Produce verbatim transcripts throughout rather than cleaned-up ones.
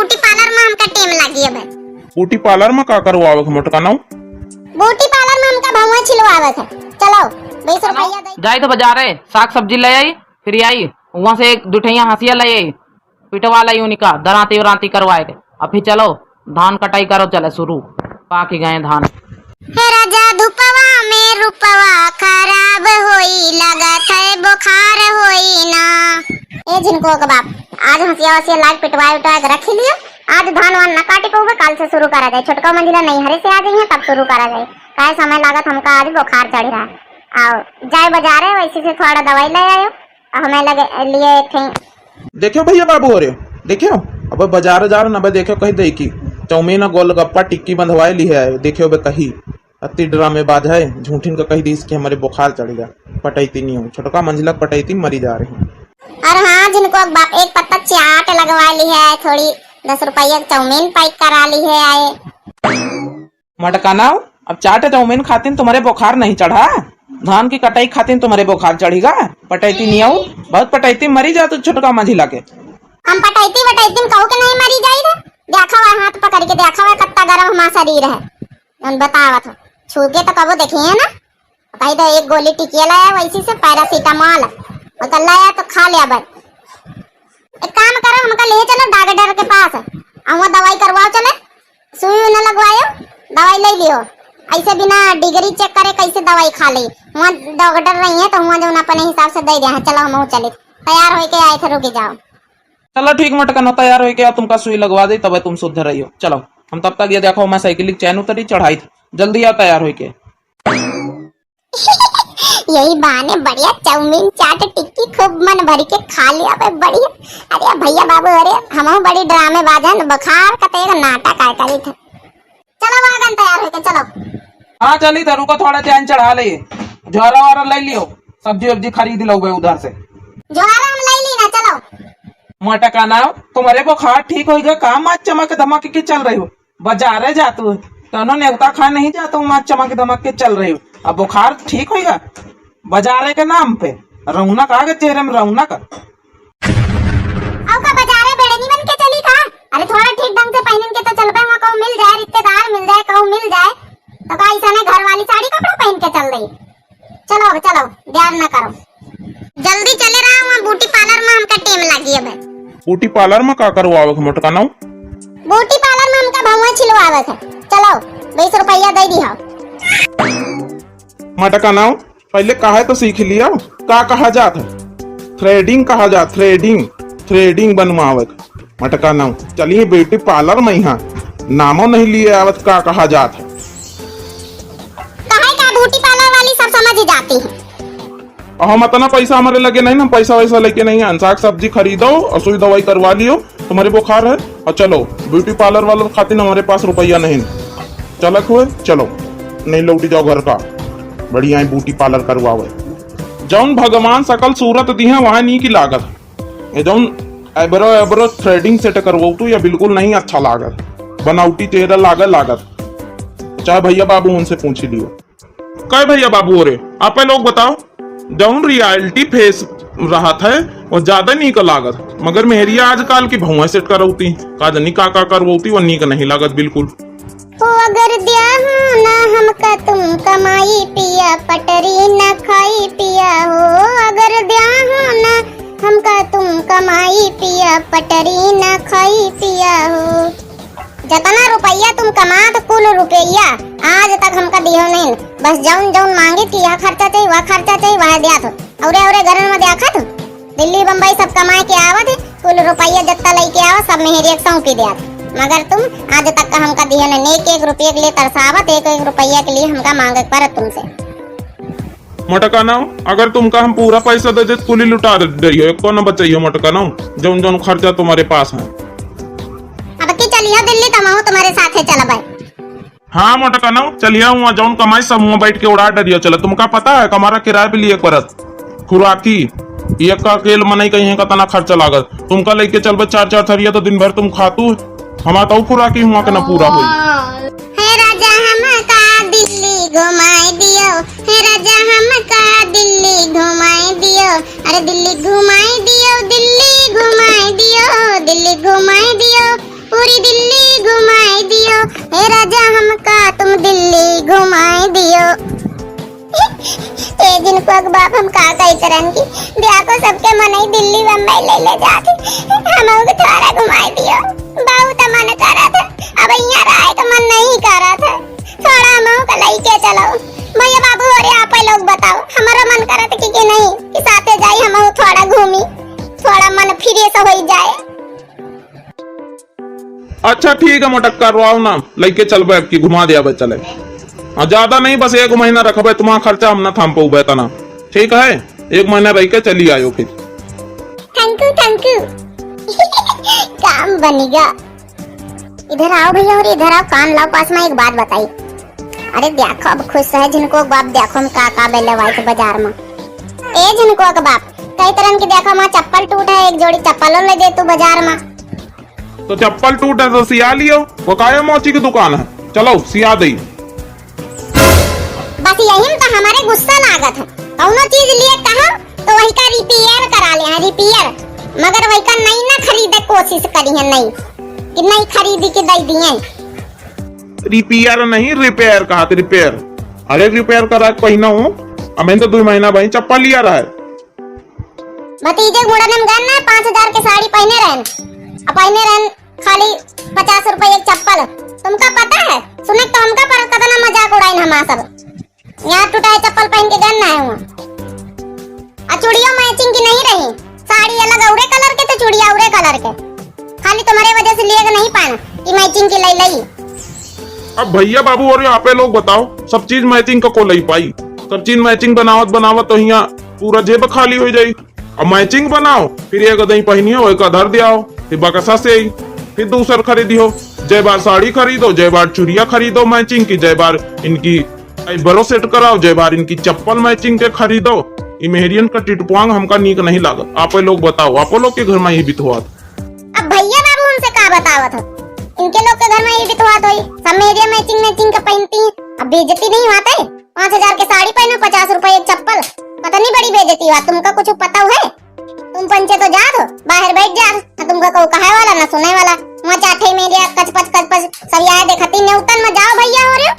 ब्यूटी पार्लर में हमका टेम लागी अब। ब्यूटी पार्लर में का करवावे के मोटका नाऊ? ब्यूटी पार्लर में हमका भौंवा छिलवावे के। चलो, बीस रुपया दे। जाई तो बाजारे साग सब्जी ले आई, फिर आई वहाँ से एक दुठैया हंसिया ले आई, पिटवा ले उनका दरांती उरांती करवाए के। अब फिर चलो धान कटाई करो, चले शुरू, पाकी गए धान। हे राजा धुपवा में रूपवा खराब होई, लागत है बुखार होई ना। ए झिनको के बाप, आज हंसिया वसिया लाग पिटवाए उटवाए के रख लियो। आज धान वान न काटी पउबे, काल से शुरू करा जाए। छोटका मंझिला नैहरे से आ जाइए तब शुरू करा जाए, काहे समय लागत हमका आज बुखार चढ़ रहा। आओ जाए बाजारे, वैसे से थोड़ा दवाई ले आयो। हमें लगे लिए एक ठे। देखियो भैया बाबू हो रहे, देखियो, अब बाजार जा रहे ना, अब देखियो कही दे की चाउमीन, गोलगप्पा, टिक्की बंधवाए ली है, देखियो बे कही, अति ड्रामेबाज है, झूठिन का कही दीस कि हमरे बुखार चढ़ गया, पटैती नहीं हो, छोटका मंझिला पटैती मरी जा रही। और हाँ, जिनको बाप एक पत्ता चाट लगवा ली है, थोड़ी दस रुपया की चाउमीन पैक करा ली है आए। मटकाना, अब चाट चाउमीन खातिन तुम्हरे बुखार नहीं चढ़ा? धान की कटाई खातिन तुम्हरे बुखार चढ़ीगा? पटैती नियाऊ, बहुत पटैती मरी जा तू छोटका मझिला के। हम पटैती वटैती में कहू के नहीं मरी जाई रे। देखा हुआ हाथ पकड़ के, देखा हुआ कत्ता गरम हमार शरीर है। जौन बतावत हो, छू के तो कबो देखिए ना। कही दे एक गोली टिकिया लाया, वैसी से पैरासिटामोल। और तो लाया तो खा लिया बस। एक काम करो, हमका ले चलो डॉक्टर के पास, और वहाँ दवाई करवाओ चले, सुई न लगवायो, दवाई ले लियो। ऐसे बिना डिग्री चेक करे कैसे दवाई खा ली? वहाँ डॉक्टर रही है तो वहाँ जौन अपने हिसाब से दे दे। हाँ, चलो हम चलित, तैयार होके आए थे, रुकी जाओ। चलो ठीक मटकनो, तैयार होके आओ, तुमका सुई लगवा दे, तब तुम सुधर रही हो। चलो हम तब तक ये देखो, मैं साइकिल की चैन उतरी चढ़ाई थी, जल्दी आओ तैयार होके। यही बहाने बढ़िया चाउमीन, चाट, टिक्की खूब मन भर के खा लिया बे, बढ़िया। अरे भैया बाबू, अरे हमहू बड़ी ड्रामेबाज है, बुखार का तो एक नाटक आय करी था। चलो बागन तैयार होके चलो। हाँ चली तो रुको, थोड़ा चैन चढ़ा ले, झोरा वारा ले लियो, सब्जी वब्जी खरीद लो उधर से। झोरा हम ले ली ना, चलो। मटकाना, तुम्हारे बुखार ठीक होइगा का? माँ चमक धमक के चल रही हो। बाजारे जातू, तनो नेवता खा नहीं जातू, माँ चमक धमक के चल रही हो। अब बुखार ठीक होइगा? बाजारे के नाम पे रौनक आ गए चेहरे में, रौनक। अब का बाजारे बेड़नी बन के चली का? अरे थोड़ा ठीक ढंग से पहनन के तो चलबे, वहाँ कहूँ मिल जाए, रिश्तेदार मिल जाए, कहूँ मिल जाए, तो का ऐसा नहीं घर वाली साड़ी कपड़ा पहन के चल रही? चलो, अब चलो, देर न करो, जल्दी चले रहा, वहाँ ब्यूटी पार्लर में हमका टेम लागी अब। ब्यूटी पार्लर में का करवावे के मोटका नाऊ? ब्यूटी पार्लर में हमका भौंवा छिलवावे के। चलो, बीस रुपया दे दी हो। मटका नाऊ, पहले कहा तो सीख लिया, का कहा जात है? थ्रेडिंग कहा जात, थ्रेडिंग, थ्रेडिंग बनवावे के। मटका नाऊ, चलिए ब्यूटी पार्लर में यहाँ नामो नहीं लिए आवत, का कहा जात है? काहे का ब्यूटी पार्लर वाली सब समझ ही जाती है। हम इतना पैसा हमारे लगे नहीं ना, पैसा वैसा लेके नहीं आन। साग सब्जी खरीदो और सुई दवाई करवा लियो, तुम्हारे बुखार है, और चलो ब्यूटी पार्लर वालों खातिर हमारे पास रुपया नहीं। चलत हुए चलो, नहीं लौटी जाओ घर का। बढ़िया है ब्यूटी पार्लर करवावे। जौन भगवान सकल सूरत दी है वहाँ नीक लागत। ये जौन eyebrow, eyebrow threading set करवाऊ तू, या बिल्कुल नहीं अच्छा लागत, बनावटी चेहरा लागे लागत। चाहे भैया बाबू उनसे पूछ लियो। कहे भैया बाबू, अरे आप लोग बताओ, जौन reality face रहत है वो ज्यादा नीक लागत, मगर मेहरिया आजकल की भौंवा set करौती, का जनी का का करवौती, वो नीक नहीं लागत बिल्कुल। ओ अगर द्या हो ना हमका तुम कमाई पिया, पटरी ना खाई पिया हो। अगर द्या हो ना हमका तुम कमाई पिया, पटरी ना खाई पिया हो। जतना रुपया तुम कमात, कुल रुपया आज तक हमका दियो नहीं। बस जौन जौन मांगे कि यह खर्चा चाहिए, वह खर्चा चाहिए, वह द्यात हो। औरे औरे घरन में द्याखत हो। दिल्ली बम्बई सब कमाए के आवत है, कुल रुपया जत्ता लेके आवत, सब मेहरिया के सौंपी द्यात। मगर तुम आज तक का हमका दियो नहीं। एक एक रुपये के लिए तरसावत, एक एक रुपया के लिए हमका मांगे के पड़त तुमसे। मोटका नाऊ, अगर तुमका हम पूरा पैसा दे देत, कुली लुटा दे, दइयो, एको न बचइयो मोटका नाऊ, जौन जौन खर्चा तुम्हारे पास है। अब की चलियो दिल्ली, तो हमहू तुम्हारे साथे चलबे। हाँ मोटका नाऊ, चलिया हुआ, जौन कमाई सब हुआ बैठ के उड़ा डरियो। चलो, तुमका पता है, हमारा किराया भी लिए परत, खुराकी, एक का अकेल मनई कहीं का तना खर्चा लागत, तुमका लेके चलबे चार चार थरिया, तो दिन भर तुम खातू, हमार तो खुराकी हुआ के ना पूरा होई। हे राजा हमका दिल्ली घुमाई दियो, हे राजा हमका दिल्ली घुमाई दियो, अरे दिल्ली घुमाई दियो, दिल्ली घुमाई दियो, दिल्ली घुमाई दियो। पूरी दिल्ली घुमाई दियो, हे राजा हमका तुम दिल्ली घुमाई दियो। ए जिनको के बाप हम का कही तरन की, देखो सबके मनई दिल्ली बम्बई ले ले जात, हमहू के थोड़ा घुमाई दियो। बहुत मन करत है, अब यहाँ रहे के मन नहीं करत है, थोड़ा हमहू के लइके चलो। भैया बाबू हो रे, आप लोग बताओ, हमारा मन करत कि, कि नहीं कि साथे जाई, हमहू थोड़ा घूमी, थोड़ा मन फिरे से होई जाए। अच्छा ठीक है मोटक्का, रोआओ ना, लइके चलबे, अब की घुमा दिया बे चले। हाँ, ज्यादा नहीं, बस एक महीना रखबे, तुम्हारा खर्चा हम ना थाम पउबे तना, ठीक है? एक महीना रह के चली आयो फिर। थैंक यू, थैंक यू। काम बनेगा। इधर आओ भैया, और इधर आओ, कान लाओ पास में, एक बात बताई। अरे देखो, अब खुश है जिनको बाप, देखो हम का का बेले वाई के बाजार में। ए जिनको के बाप, कई तरह की देखो, वहाँ चप्पल टूट है, एक जोड़ी चप्पलों ले दे तू बाजार में। तो चप्पल टूटे तो सिया लियो, वो काहे मोची की दुकान है, चलो सिया दई। बस यही में तो हमारे गुस्सा लागत है, कौनो चीज लिए कहो तो वही का रिपेयर करा ले हैं, रिपेयर, मगर वही का नई ना खरीदे कोशिश करी है, नई कि नई खरीदी के दे दिए। रिपेयर नहीं, रिपेयर कहा थे, रिपेयर। अरे रिपेयर करा के पहिना हूँ, अब मैंने तो दो महीना भाई चप्पल लिया रहा है। भतीजे मुड़न में गन ना, पाँच हजार के साड़ी पहने रहन, अब पहने रहन खाली पचास रुपए एक चप्पल। तुमका पता है, सुने तो हमका पर कितना मजाक उड़ाइन हमा सब। यहाँ टूटा है चप्पल पहन के गन ना है वहाँ। आ चूड़ियों मैचिंग की नहीं रही, साड़ी अलग औरे कलर के तो चूड़िया औरे कलर के। खाली तुम्हारे वजह से लिए के नहीं पाना कि मैचिंग की लई लई। अब भैया बाबू और यहाँ पे लोग बताओ, सब चीज मैचिंग का को लई पाई? सब चीज मैचिंग बनावत बनावत तो यहाँ पूरा जेब खाली हो जाई। अब मैचिंग बनाओ, फिर एक दई पहिनियो, एक धर दियाओ, फिर बक्सा से आई, फिर दूसर खरीदियो। जय बार साड़ी खरीदो, जय बार चुरिया खरीदो मैचिंग की, जय बार इनकी आईब्रो सेट कराओ, जय बार इनकी चप्पल मैचिंग के खरीदो। ई मेहरियन का टिटपुआंग हमका नीक नहीं लागत। आप लोग बताओ, आप लोग के घर में यही बितवात? अब भैया बाबू हमसे का बतावत हो, इनके लोग के घर में यही बितवात होई, सब मेहरिया मैचिंग मैचिंग का पहनती हैं। अब बेइज्जती नहीं होत है? पाँच हजार के साड़ी पहनो, पचास रुपए एक चप्पल, पता नहीं बड़ी बेइज्जती हुआ। तुमका कुछ पता है? तुम पंचे तो जात हो, बाहर बैठ जात, ना तुमका कहू कहे वाला, ना सुने वाला। वहाँ चाटे मेहरिया कचपच कचपच सब यहाँ देखती। नेउतन में जाओ भैया हो रे,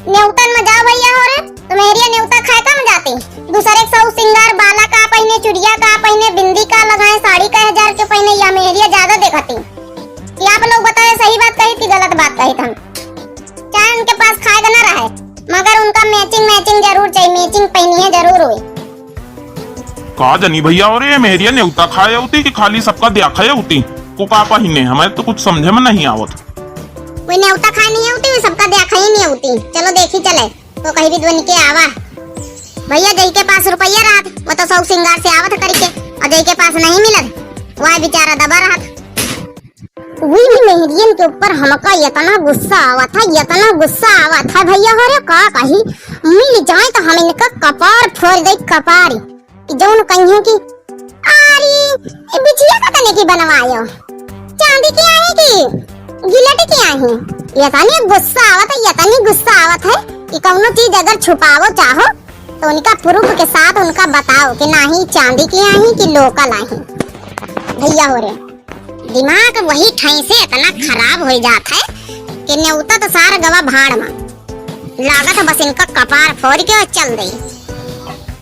नेउतन में जाओ भैया हो रे, तो मेहरिया नेउता खाए कम जाती। दूसरे के सौ सिंगार, बाला का पहने, चुड़िया का पहने, बिंदी का लगाए, साड़ी का हजार के पहने, या मेहरिया ज्यादा देखती। कि आप लोग बताए, सही बात कही थी, गलत बात कही थी हम। चाहे उनके पास खाए के ना रहे, मगर उनका मैचिंग मैचिंग जरूर चाहिए, मैचिंग पहनिए जरूर हुई। का जानी भैया, और ये मेहरिया नेउता खाए होती कि खाली सबका दिया खाए होती? को का पहिने, हमें तो कुछ समझे में नहीं आवत। वो नेउता खाए नहीं होती, वो सबका दिया खाए नहीं होती। चलो देखी चले, तो कहीं भी बन के आवा। भैया जई के पास रुपया रहत, वो तो सौ सिंगार से आवत करके, और जई के पास नहीं मिलत, वह बेचारा दबा रहत। वही भी मेहरियन के ऊपर हमका इतना गुस्सा आवत है, इतना गुस्सा आवत है भैया हो रे, का कही, मिल जाए तो हम इनका कपार फोड़ दे, कपार। कि जौन कहिए कि "अरे, ए बिछिया का तने की बनवायो, चांदी की आही कि गिलट की आही?" इतनी गुस्सा आवत है, इतनी गुस्सा आवत है कि कौनो चीज अगर छुपावो चाहो तो उनका प्रूफ के साथ उनका बताओ कि नाही चांदी की आही कि लोकल आही। भैया हो रे, दिमाग वही ठाई से इतना खराब हो जात है कि नेउता तो सार गवा भाड़ में। लागत है बस इनका कपार फोड़ के और चल दे।